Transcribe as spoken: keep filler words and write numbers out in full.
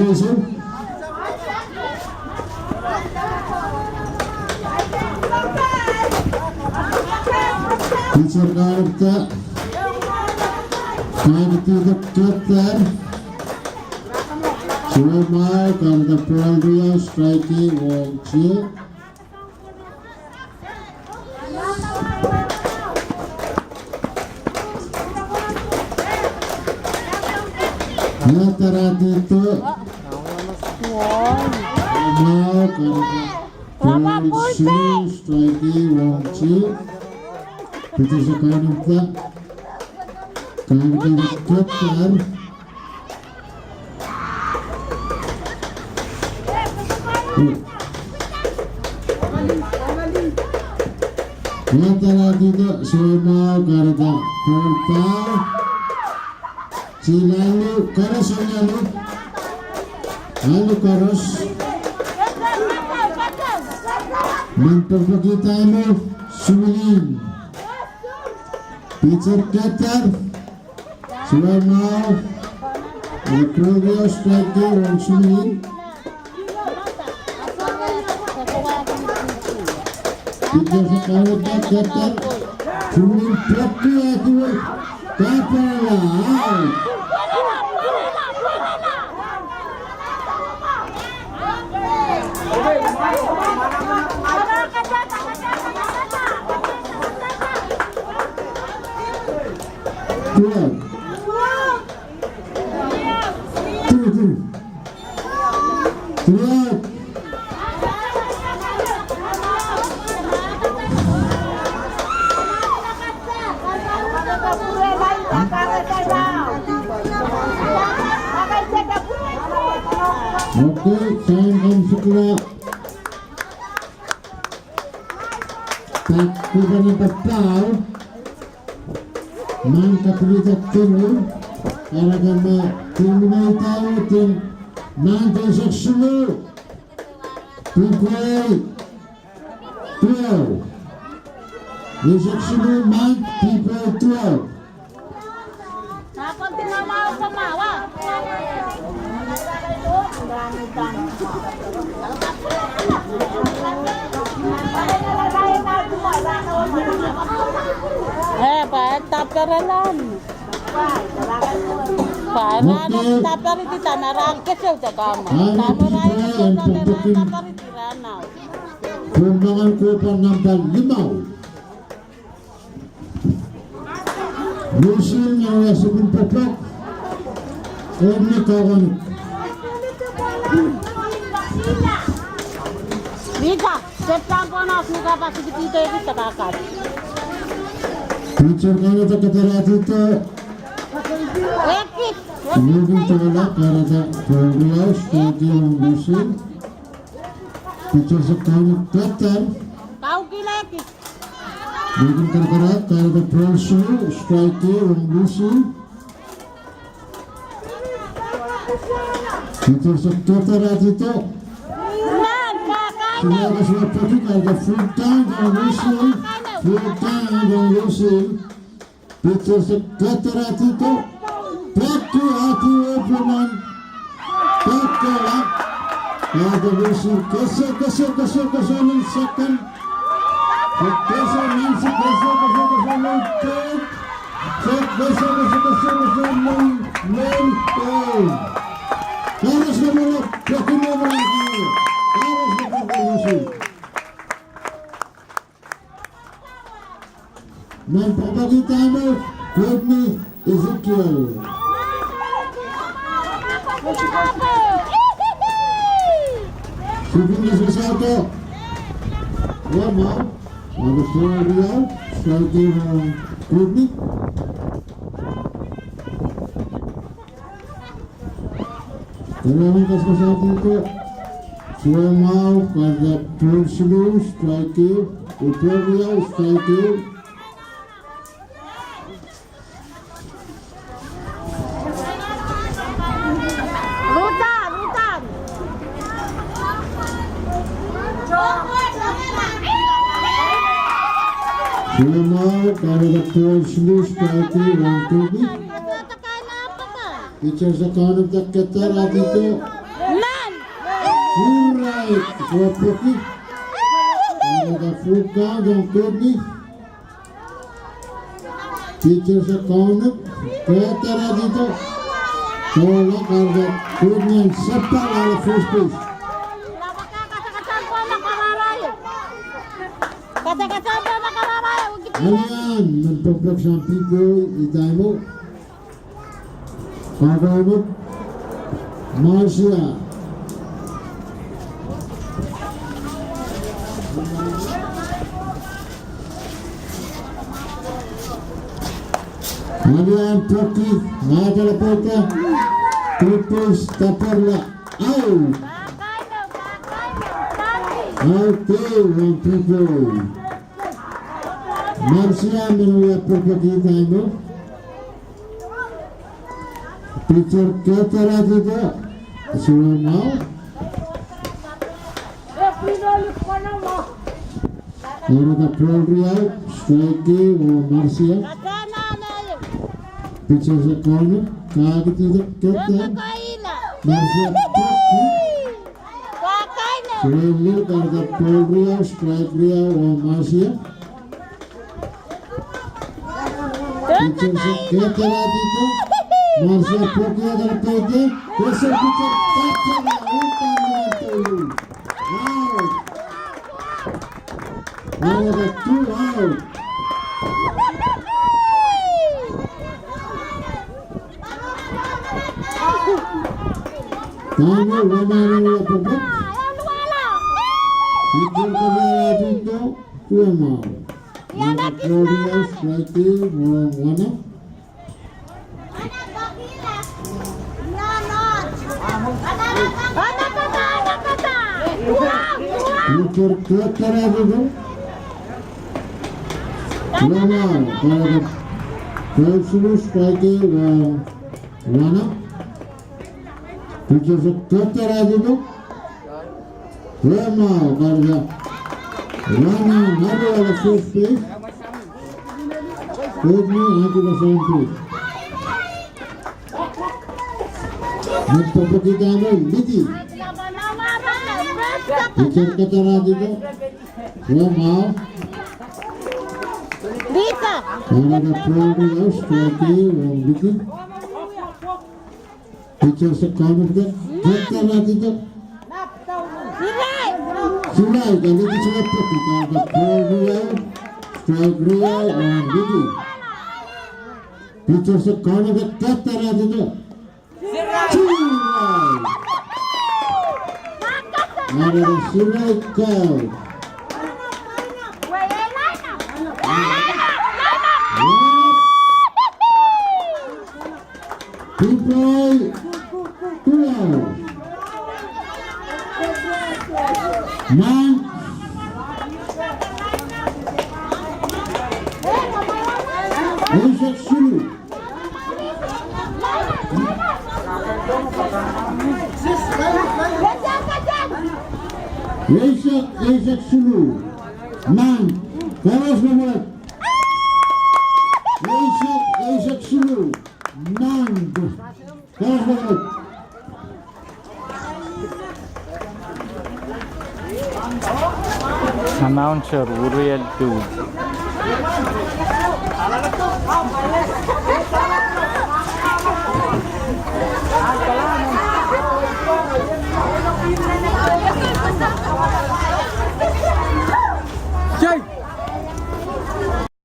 Pitcher kahrehda, kahrehda kihda keter. Suwed mwahu, kahrehda ball riau, strike ong tie. Ia taratido. Mwahu, kahrehda ball sulu, strike ong tie. Pitcher se kaunopda. Kahrehda keter. Ia taratido, suwed mwahu, kahrehda ball down. Tilalu, koaros, tilalu. Alu koaros. Men pekipeki dahme, swinging. Pitcher keter. Suwed mwahu. Ball riau, strike ong swinging. Pitcher se kahrehda keter. Swinging, peki, atiwe. Kapala, out. Three out. Three, three. Three out. Okay, time kan sukla. Pak kupwuren patau. Nan kapilida tenu, kahrehda me tenu me itau tenu, nan eisek siluh, pipoi duwau. Eisek siluh nan pipoi duwau. Eh, pwe e tapere nan. Pwe nan e tapere di tamaran keseu de kama. Tamaran keseu de kama, tapere di ran nau. Pwundangan kupwur namba limau. Lusin, nan wia sipin pepek. Omni kawan. Mika, septan ponas mika pa sikiti te kita kakat. Pitcher kahrehda keteratido. Ekis. Lukin tala kahrehda ball riau, strike ong Lusin. Pitcher se kahrehda keter. Kau kilekis. Lukin karakarahk, kahrehda ball siluh, strike ong Lusin. Pitcher se keteratido. Sina ke sina peki, kahrehda full count ong Lusin. Full count ong Lusin. Pitcher se keteratido. Peki, ati wepunan. Peki, la. Kahrehda Lusin kese, kese, kese, kese, nin second. Kese, nin second, kese, kese, kese, nin third. Third, kese, kese, kese, kese, nin main. Oh. Koaros me mwohn, peki me mwohn. Koaros me mwohn, Lusin. Nan pekipeki dahme, Courtney Ezekiel. Sipin kesesauto. Wama, ada suwed riau, strike ong Courtney. Kalahngan en kasakasatido, suwed mwahu, kahrehda ball siluh, strike, oh ball riau, strike. Ruta, ruta. Suwed mwahu, kahrehda ball siluh, strike, ong Courtney. Pitcher se kaunopda keteratido. Right, oh peki. Kahrehda fuhkan ong Courtney. Teacher Sekonik, kehtaratihdo. Kohla kahrehda Courtney en Sepal ale first place. Alian, men pokpok sang pihko, ih time o. Kakaunop, Marcia. Alian peki, ngahdala pehda, purpose taperla, au. Au, kei, wan pihko. Marcia, men wia peki time o. Pitcher kehtaratihdo, siwe mwahu. Kahrehda ball riau, strike oh Marcia. Pitcher Sekonik, kahkitihdo kehta. Marcia, siwe lel, kahrehda ball riau, strike riau oh Marcia. Pitcher kehtaratihdo. Marcia peki, kahrehda pehde. Pitcher kehtaratihdo. Out. Kahrehda two out. Time o, wanaman wia pokpok. Pitcher kehtaratihdo. Siwe mwahu. Kahrehda ball riau, strike oh wana. Pitcher kehtaratihdo. Siwe mwahu, kahrehda ball silu, strike oh wana. Pitcher kehtaratihdo. Siwe mwahu, kahrehda wana, ngahrehla first base. Courtney, ngahrehla second base. Met pokpokihda me Liti. Pitcher kehtaratihdo. Siwe mwahu. Kahrehda ball riau, strike oh Liti. Pitcher Sekonik, kehtaratihdo. Silaih, kahrehda silaih peki, kahrehda ball riau, strike riau oh Liti. Pitcher Sekonik, kehtaratihdo. Silaih. Kahrehda silaih kau. Pipoi duwau. Nan. Eisek siluh. Eisek, eisek siluh. Nan. Koaros me mwet. Eisek, eisek siluh. Nan. Koaros me mwet. Announcer, uriel tu.